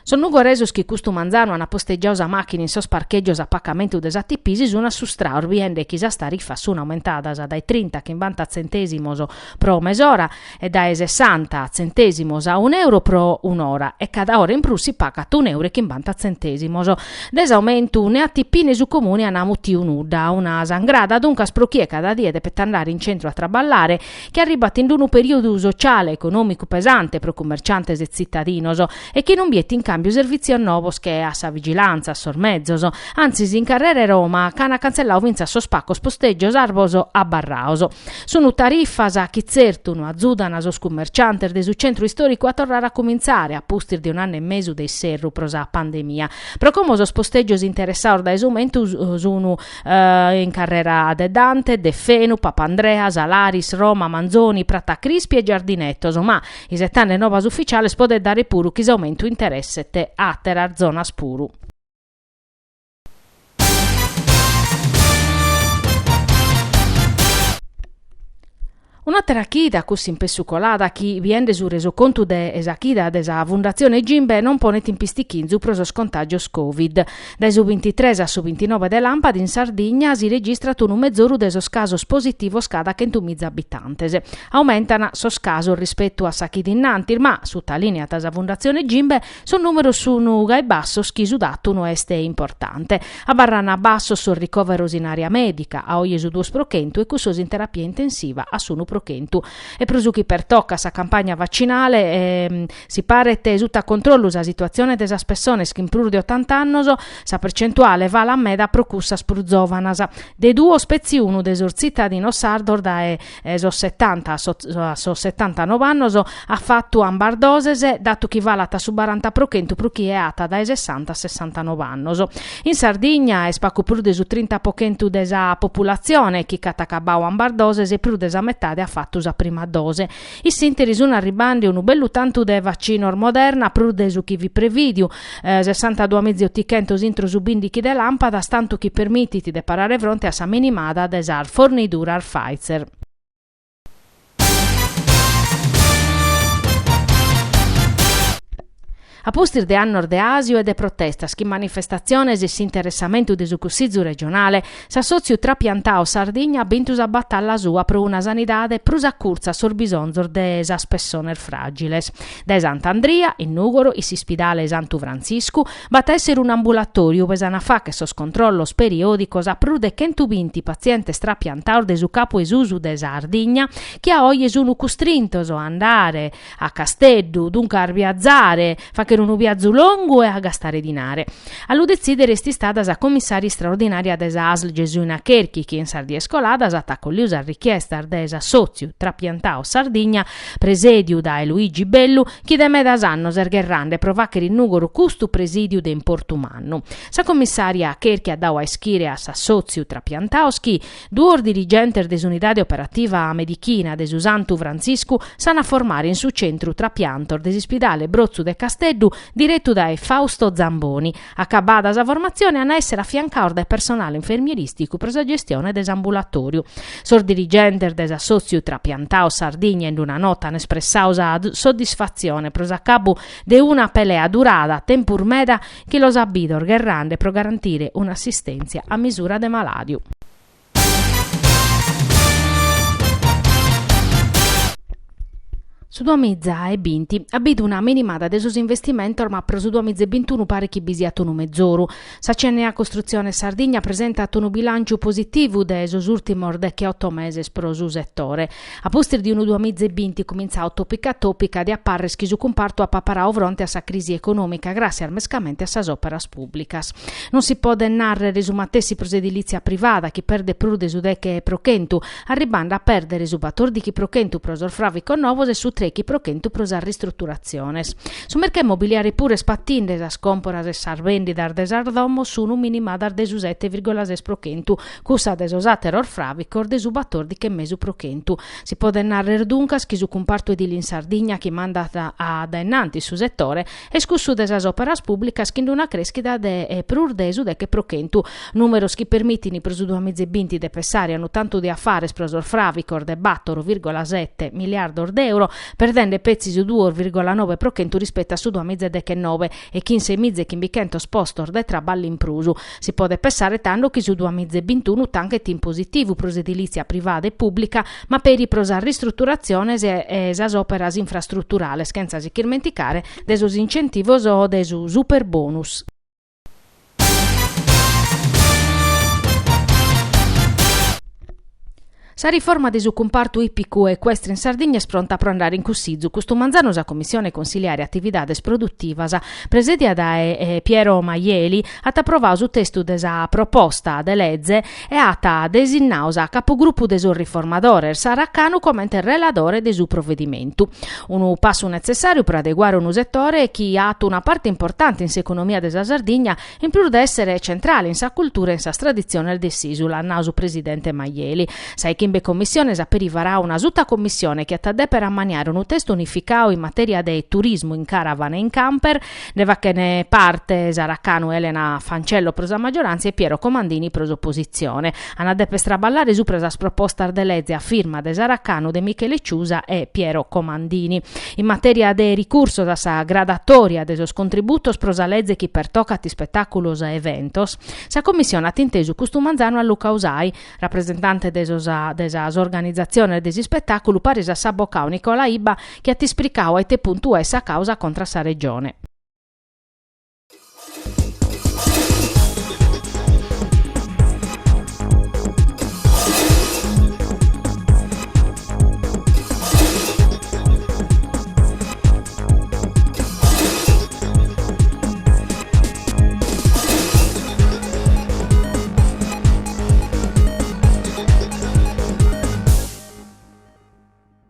Sos nugoresos chi custu manzanu an postegiadu sa màchina in sos parchègios a pacamentu de s'ATP si sun assustrados biende chi sas tarifas sun aumentadas dae trinta a chimbanta tzentèsimos pro mesora e dae sessanta tzentèsimos a un'euro pro un'ora e cada ora in prus si pagat un'euro e chimbanta tzentèsimos. De s'aumentu ne ATP ne su Comune an mutiu nudda, una sangrada duncas pro chie cada die depet andare in centru a traballare, chi arribat in unu perìodu sociale e econòmicu pesante pro cummerciantes e tzitadinos e chi non biet in càmbiu servìtzios novos che a sa vigilàntzia, a sos mezos. Antzis, in carrera 'e Roma ch'an cantzelladu fintzas sos pacos postègios arbos abarrados. Sunu tarifas chi tzertu no azudan sos cummerciantes de su centru istòricu a torrare a cumintzare a pustis de un'annu e mesu de isserru pro sa pandemia. Pro como sos postègios interessados dae s'aumentu sunu in carrera de Dante, Deffenu, Papandrea, Salaris, Roma, Manzoni, Prata Crispi e Giardinetos, ma isetande novas uficiales podet dare puru chi s'aumentu interesset àteras zonas puru. Un'àtera chida, cussa in pessu colada, chi, biende su resocontu de sa chida de sa Fundatzione Gimbe, non ponet in pistichinzu pro sos contàgios Covid. Dae su bintitres a su bintinoe de làmpada in Sardigna si registrat unu mezoru de sos casos positivos cada chentumiza abitantes. Aumentan sos casos rispetu a sa chida innantis, ma, sutalìniat sa Fundatzione Gimbe, Sos nùmeros sun gai bassos chi su datu no est importante. Abarran bassos sos ricòveros in àrea mèdica, a oje su duos pro chentu, e cussos in terapia intensiva a s'unu pro chentu. E pro su chi pertocat sa campagna vacinale, si paret suta controllu sa situatzione de sas pessones chin prus de otant'annos, sa percentuale falat meda pro cussas prus zòvanas. De duos petzi unu de sos tzitadinos sardos dae sos setanta a sos setantanove annos at fatu ambas doses, datu chi falat a su baranta pro chentu pro chie at dae sessanta a sessantanove annos. In Sardigna est pacu prus de su trinta po chentu de sa populatzione chi ch'at acabadu ambas doses e prus de sa metade at fatu sa prima dose. In s'ìnteri sun arribande unu bellu tantu de vacinos Moderna, prus de su chi fit prevìdiu, sessantaduamiza e otichentos intro su bìndichi de làmpadas, tantu chi permitit de parare fronte a sa minimada de sas forniduras Pfizer. A pustis de annos de àsiu e de protestas chin manifestatziones e s'interessamentu de su Cussizu regionale, s'assòtziu Trapiantaos Sardigna at bintu sa batalla sua pro una sanidade prus a curtza a sos bisonzos de sas pessones fràgiles. Dae Sant'Andria, in Nùgoro, in s'ispidale Santu Frantziscu, b'at a èssere un'ambulatòriu ue s'an a fàghere sos controllos periòdicos a prus de chentubinti patzientes trapiantados de su capu 'e susu de Sardigna chi a oje sun custrintos a andare a Casteddu, duncas biazare, fàghere unu biazu longu e a gastare dinare. A lu detzìdere est istada sa commissària istraordinària de sa ASL Gesuina Cherchi chi in sas dies coladas at acollidu sas richiestas de s'assòtziu Trapiantaos Sardigna presèdiu dae Luigi Bellu, chi de medas annos est gherrande pro fàghere in Nùgoro custu presìdiu de importu mannu. Sa commissària Cherchi at dadu a ischire a s'assòtziu Trapiantaos chi duos dirigentes de s'unidade operativa medichina de su Santu Frantziscu s'an a formare in su Centru Trapiantos de s'ispidale Brotzu de Casteddu, diretu dae Fausto Zamboni. Acabada sa formatzione an a èssere afiancados dae personale infermierìsticu pro sa gestione de s'ambulatòriu. Sos dirigentes de s'assòtziu Trapiantaos Sardigna in una nota an espressadu sa soddisfatzione pro s'acabu de una pelea durada tempus meda chi los at bidos gherrande pro garantire un'assistèntzia a misura de malàdiu. Su duamiza e binti at bidu una minimada de sos investimentos ma pro su duamiza e bintunu paret chi bi siat unu mezoru. Sa CNA Costruzione Sardigna presentat unu bilànciu positivu de sos ùrtimos decheoto meses pro su setore. A pustis de unu duamiza e binti cumintzadu tòpica tòpica diat pàrrer chi su cumpartu apat paradu fronte a sa crisi econòmica gràssias mescamente a sas òperas pùblicas. Non si podet nàrrere su matessi pro s'edilìtzia privada chi perdet prus de su deche pro chentu, arribande a pèrdere su batòrdighi pro chentu pro sos fràvicos novos e su trèighi pro chentu pro sas ristruturatziones. Su mercadu immobiliare puru est patinde, sas còmporas e sas bèndidas de sas domos sun minimadas de su sete vìrgola ses pro chentu, cussa de sos àteros fràvicos de su batòrdighi e mesu pro chentu. Si podet nàrrere duncas chi su cumpartu edile in Sardigna chi mandat a dae innantis su setore est cussu de sas òperas pùblicas chin una crèschida de prus de su deche pro chentu, nùmeros chi permitin pro su duamiza e binti de pessare a unu tantu de afares pro sos fràvicos de bàtoro vìrgola sete miliardos de euro. perdende petzi su duos virgola nobe pro chentu rispetu a su duamiza e dechenobe e chin semiza e chimbichentos postos de traballu in prus. Si podet pessare tando chi su duamiza e bintunu tanchet in positivu pro s'edilìtzia privada e pùblica, ma peri pro sas ristruturatziones e sas òperas infrastruturales, chentza si ch'irmenticare de sos incentivos de su superbonus. Sa riforma de su cumpartu ìpicu e ecuestre in Sardigna est pronta pro andare in Cussizu. Custu manzanu sa Commissione Consiliare Atividades Produtivas, presèdia dae Piero Maieli, at aprovadu su testu de sa proposta de leze e at desinnadu sa capogrupu de sos riformadores, Sara Canu, comente reladore de su provedimentu. Unu passu netzessàriu pro adeguare unu setore chi at una parte importante in s'economia de sa Sardigna In prus de èssere centrale in sa cultura e in sas traditziones de s'ìsula, at nadu su presidente Maieli. Sa 'e chimbe commissiones at peri varadu una sutacommissione chi at a dèpere ammaniare unu testu unificadu in matèria de turismu in caravan e in camper. Nde faghent parte Sara Canu e Elena Fancello pro sa maggioràntzia e Piero Comandini pro s'opositzione. An a dèpere traballare subra sas propostas de leze a firma de Sara Canu, de Michele Ciusa e Piero Comandini. In matèria de ricursos a sa gradatòria de sos contributos pro sa leze chi pertocat ispetàculos e eventos, sa Commissione at intesu custu manzanu a Luca Usai, rapresentante de sos de sas organizatziones de s'ispetàculu paris a s'abocadu Nicola Ibba chi at ispricadu a ite puntu est sa càusa contra sa Regione.